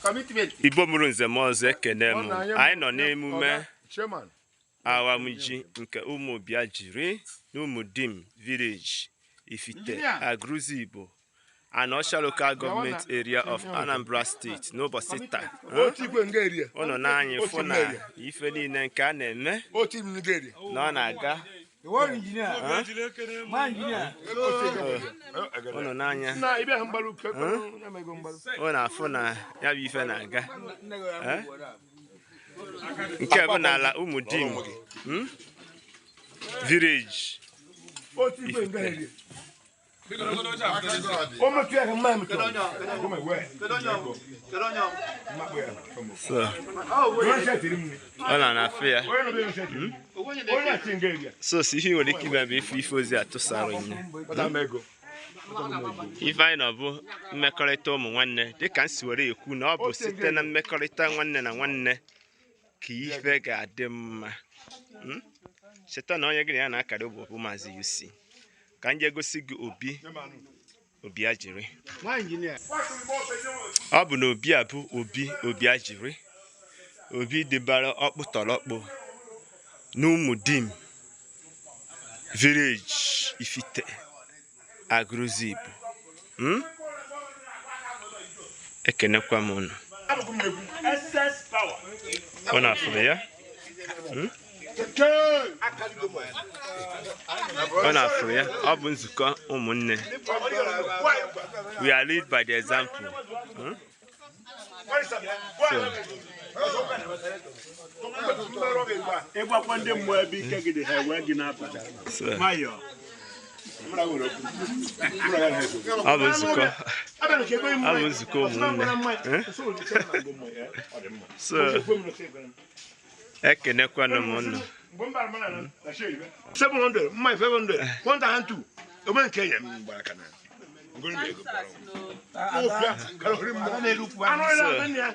Commitment. Igbo mụrụ nze m ọzọ, ekene m. Anyị nọ n'emume Chairman. awamji nke ụmụ Obiajiri na Ụmụdim Village, Ifite, Agụlụzigbo, Anaocha Local Government Area of Anambra State n'ụbọchị taa. Otu igwe nga erie. Ụnụ n'anya fụ na ife niile nke a na-eme Otu igwe nga erie. na ọ na-aga. Ụnụ n'anya Na ịbịa mgbaru ke ya ma ego mgbaru. Ụnụ afụ na ya bụ ife na-aga. Nke bụ n'ala Ụmụdim Village. Otu igwe nga erie. O metu ya ka mma ya metu. Go my way. So ọ na na-afụ ya. Onye nọ be ya nse. Onye achị nga erie. So si ihe ị nwere ike ime bụ ife ife ozi atụsara nye. Kpata m ego. Ife anyị nọ bụ mmekọrịta ụmụ nwanne, dịka m si were ekwu na ọ bụ site na mmekọrịta nwanne na nwanne ka ife ga-adị mma. Cheta na onye gị na ya na-akara bụ bụ Maazị UC. Ka m jee gosi gị obi Obiajiri. Ọ bụ na obi a bụ obi Obiajiri, obi dịbara ọkpụtọrọkpụ n'Ụmụdim Village, Ifite, Agụlụzigbo. Ekenekwa m unu. Unu afụrụ ya? Unu afụrụ ya? Ọ bụ nzukọ ụmụnne. We are lead by the example. So, Ịgbakwa ndị mmụọ ebe ike gị dị, ha ewee gị n'abalị. So, nwayọọ. ọ bụ nzukọ ọ bụ nzukọ ụmụnne. Eh? So ekenekwanụ m unu. 700, mma 500, 1002. Ome nke ya m gbara aka na. Ngoro m ego. Anụ ya.